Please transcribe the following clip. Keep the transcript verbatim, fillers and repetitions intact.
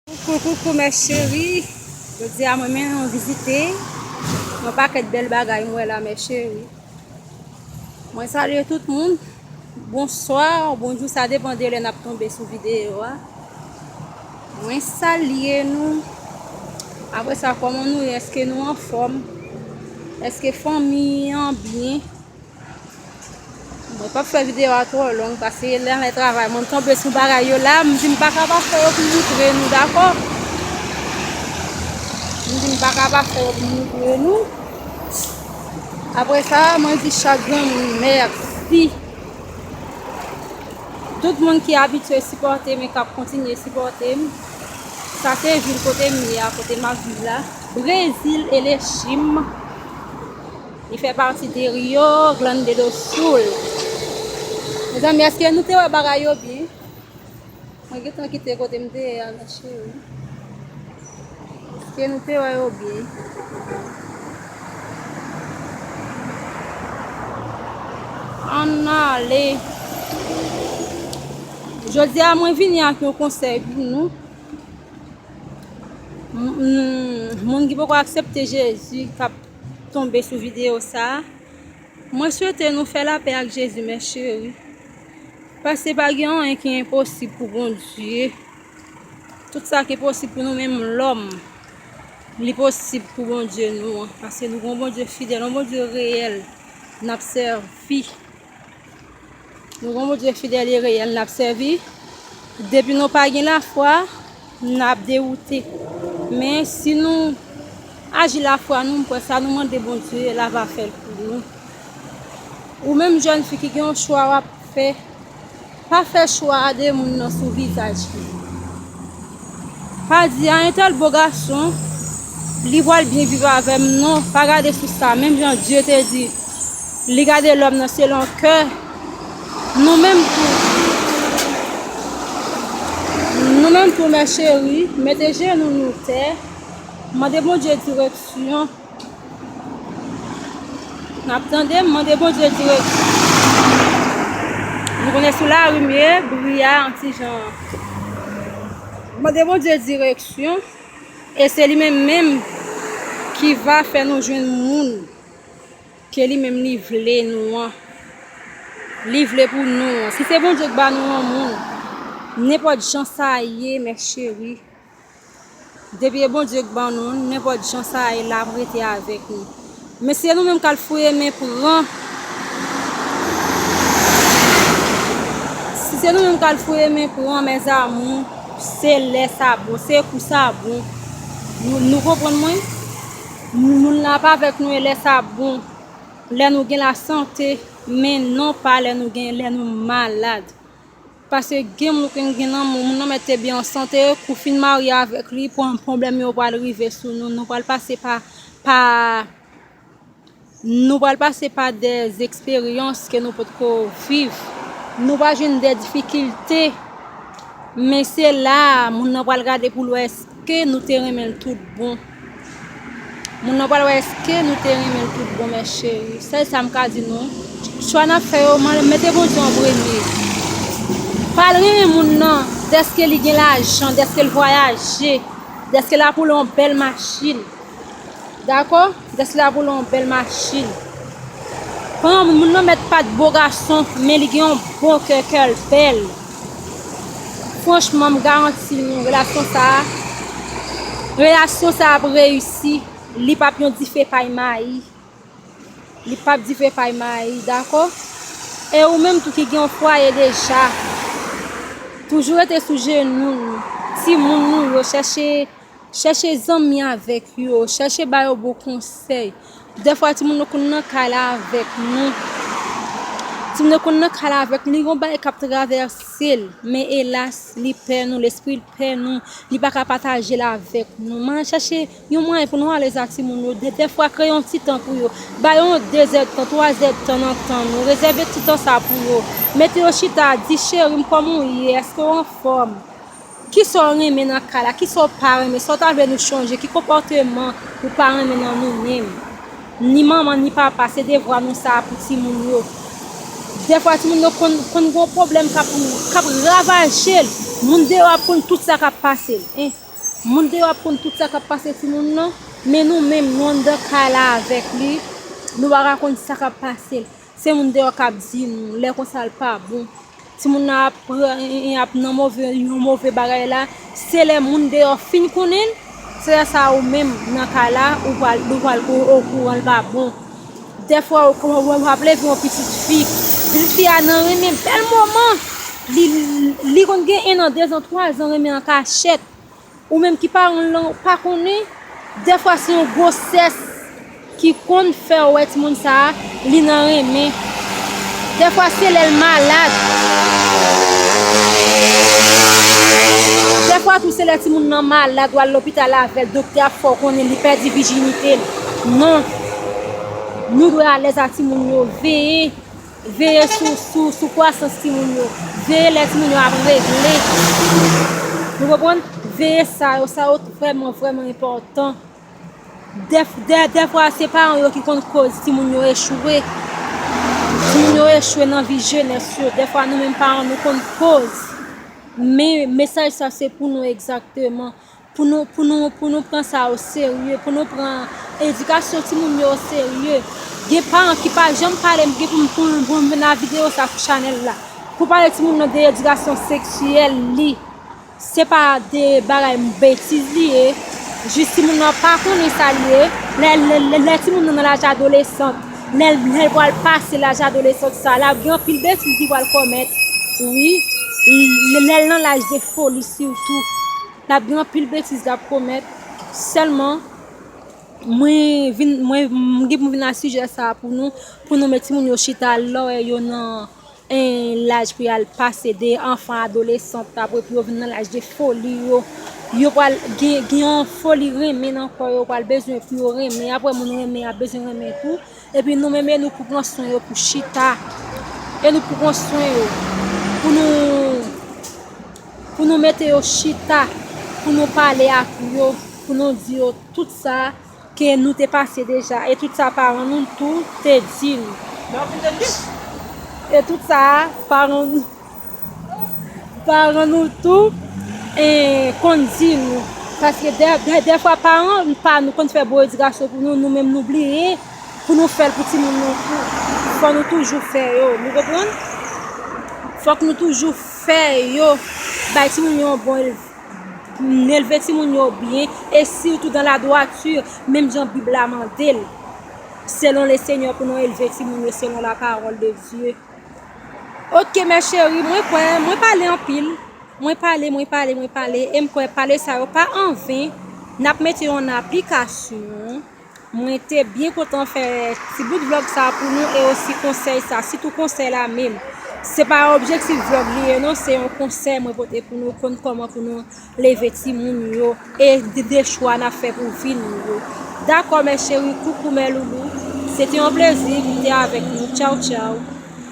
Koukou, koukou, mes chéries. Jodi a, mwen menm, mwen vizite yon pakèt bèl bagay mwen wè la, mes chéries. Mwen salye tout moun. Bonswa, bonjou, sa depann de lè n ap tonbe sou videyo a. Mwen salye nou. Apre sa, kòman nou ye? Èske nou anfòm? Èske fanmi an byen? Mwen p ap fè videyo a twò long, paske lè m al travay, mwen tonbe sou bagay yo la, m di m pa ka pa fè yo pou m moutre nou, dakò? M di m pa ka pa fè yo pou m moutre nou. Apre sa, mwen di chak grenn moun mèsi. Tout moun ki abitye sipòte m e k ap kontinye sipòte m. Sa se vil kote m ye a, kote m ap viv la. Brezil e Lechim. Li fè pati de Rio Grande do Sul. Mezanmi, èske nou te wè bagay yo byen? Mwen gentan kite kote m te ye a, mes chéries. Èske nou te wè yo byen? Ann ale. Jodi a, mwen vini ak yon konsèy pou nou. M-, m-, moun ki poko aksepte Jezi, k ap tonbe sou videyo sa a, mwen swete nou fè lapè ak Jezi, mes chéries. Paske pa gen anyen ki enposib pou Bondye. Tout sa ki posib pou nou menm lòm, li posib pou Bondye nou an. Paske nou gon Bondye fidèl, yon Bondye reyèl n ap sèvi. Nou gon Bondye fidèl e reyèl n ap sèvi. Depi nou pa gen lafwa, n ap dewoute. Men si nou aji lafwa nou, m kwè sa nou mande Bondye, l ava fè l pou nou. Ou menm jèn fi ki gen yon chwa w ap fè, pa fè chwa a de moun nan sou vizaj li. Pa di a entèl bo gason, li pral byen viv avè m, non, pa gade sou sa. Menm jan Dye te di, li gade lòm nan selon kè. Nou menm tou, nou menm tou, mes chéries, mete jenou nou tè, mande Bondye direksyon. N ap tande, mande Bondye direksyon. Nou konnen sou lari m ye, bri a yon ti jan. Mande Bondye direksyon, e se li menm menm ki va fè nou jwenn moun ke li menm li vle nou an. Li vle pou nou an. Si se Bondye k ba nou yon moun, nenpòt jan sa ye, mes chéries, depi e Bondye k ban nou, nenpòt jan sa ye, l ap rete avèk nou. Men si se nou menm k al foure men pran, si se nou menm k al foure men pran, mes amours, se lè sa bon, se kou sa bon. Nou, nou konprann mwen? Moun la ap avèk nou e lè sa bon. Lè nou gen lasante, men non pa lè nou gen, lè nou malad. Paske gen moun ki gen nan moun, moun nan mèt te byen an sante, kou fin marye avèk li, pran pwoblèm yo pral rive sou nou. Nou pral pase pa, pa, nou pral pase pa de eksperyans ke nou potko viv. Nou pral jwenn de difikilte. Men se la a, moun nan pral gade pou l wè èske nou te renmen l tout bon. Moun nan pral wè èske nou te renmen l tout bon, mes chéries. Sèl sa m ka di nou. Chwa n ap fè yo, man-, mete Bondye an premye. Pa al renmen moun nan dèske li gen lajan, dèske l vwayaje, dèske l ap woule yon bèl machin. Dakò? Dèske l ap woule yon bèl machin. Pran moun nan mèt pa t bo gason, men li gen yon bon kè, kè l bèl. Franchman, m garanti nou, relasyon sa a, relasyon sa a ap reyisi. Li p ap yon dife pay mayi. Li p ap dife pay mayi, dakò? E ou menm tou ki gen yon fwaye deja, toujou rete sou jenou nou. Timoun nou yo, chèche, chèche zanmi avèk yo, chèche ba yo bon konsèy. Dèfwa timoun yo konn nan kay la avèk nou. Timoun yo konn nan kay la avèk nou, li gon bagay k ap travèse l. Men elas, li pè nou, lespri l pè nou, li pa ka pataje l avèk nou. Men chèche yon mwayen pou nou alèz ak timoun yo. Dè, dèfwa, kreye yon ti tan pou yo. Ba yo yon dezèdtan, twazèdtan nan tan nou. Rezève ti tan sa pou yo. Mete yo chita, di, cheri m, kòman w ye? Èske w anfòm? Kisa w renmen nan kay la? Kisa w pa renmen? Sa w ta vle nou chanje? Ki konpòteman ou pa renmen nan nou menm? Ni manman, ni papa, se devwa nou sa a pou timoun yo. Dèfwa, timoun yo konn, konn gen yon pwoblèm k ap, k ap ravaje l. Moun deyò ap konn tout sa k ap pase l. En, Moun deyò ap konn tout sa k ap pase timoun nan, men nou menm, nou anndan kay la avèk li, nou pa ka konn sa k ap pase l. Se moun deyò k ap di nou, lè konsa l pa bon. Timoun nan ap pran, ap nan move, yon move bagay la. Se lè moun deyò fin konnen l, se lè sa a ou menm nan kay la, ou pral, ou pral o-, okouran l pa bon. Dèfwa, ou, ou, ou ap leve yon pitit fi. Pitit fi a nan renmen bèl moman. Li, li konn gen en an, de zan, twa zan renmen an kachèt. Ou menm ki paran l lan pa konnen, dèfwa se yon gwosès ki konn fè w wè timoun sa a, li nan renmen. Dèfwa se lè l malad. Dèfwa tou se lè timoun nan malad, w al lopital avè l, doktè ap fè w konnen li pèdi vijinite l. Non. Nou dwe alèz a timoun yo, veye. Veye sou, sou, sou kwasans timoun yo. Veye lè timoun yo ap regle. Nou konprann? Veye sa yo, sa yo vrèman, vrèman enpòtan. Dèf-, dè-, dèfwa se paran yo ki konn koz timoun yo echwe. Timoun yo echwe nan vi jenès yo. Dèfwa nou menm paran nou konn koz. Men mesaj sa se pou nou egzakteman. Pou nou, pou nou, pou nou pran sa o serye, pou nou pran edikasyon timoun yo o serye. Gen paran ki pa janm pale m, gen pou m, pou m, pou m vin a videyo sa sou chanèl la. Pou pale timoun nan de edikasyon seksyèl li. Se pa de bagay betiz li ye. Jis timoun nan pa konnen sa li ye. Lè, lè, lè, lè timoun nan nan laj adolesant, lè, lè l pral pase laj adolesant sa, l ap gen anpil betiz li pral komèt. Wi. Lè, lè l nan laj de foli sitou. L ap gen anpil betiz l ap komèt. Sèlman, mwen vin, mwen, m gen pou m vin a sijè sa a pou nou, pou nou met timoun yo chita lè yo nan, en, laj pou y al pase de anfan, adolesan, apre pou yo vin nan laj de foli yo. Yo pral gen, gen yon foli renmen nan kò yo, pral bezwen pou yo renmen. Apre moun renmen, y ap bezwen renmen tou. Epi nou menm, e nou pou pran swen yo pou chita. E nou pou pran swen yo. Pou nou, pou nou mete yo chita. Pou nou pale ak yo. Pou nou di yo tout sa ke nou te pase deja. E tout sa paran nou tou te di nou. E tout sa paran nou Paran nou tou, eh, konn di nou. Paske dè, dè, dèfwa paran pa nou konn fè bon edikasyon pou nou, nou menm nou bliye pou nou fè l pou timoun nou tou. Fò nou toujou fè yo, nou konprann? Fòk nou toujou fè yo, bay timoun yo yon bon elv-, elve timoun yo byen, e sitou dan ladwati, menm jan Bib la mande l, selon le Senyè, pou nou elve timoun yo selon la parole de Dieu. Ok, mes chéries, mwen kwè, mwen pale anpil. Mwen pale, mwen pale, mwen pale. E m kwè pale sa yo pa anven. N ap mete yo an aplikasyon. Mwen te byen kontan fè ti bout vlòg sa pou nou e osi konsèy sa, sitou konsèy la menm. Se pa objektif vlòg li ye non, se yon konsèy mwen pote pou nou konn kòman pou nou leve timoun yo e de, de chwa n ap fè pou vi nou yo. Dakò, mes chéries, coucou mes loulous. Se te yon plezi pou te avèk nou. Tchaw, tchaw.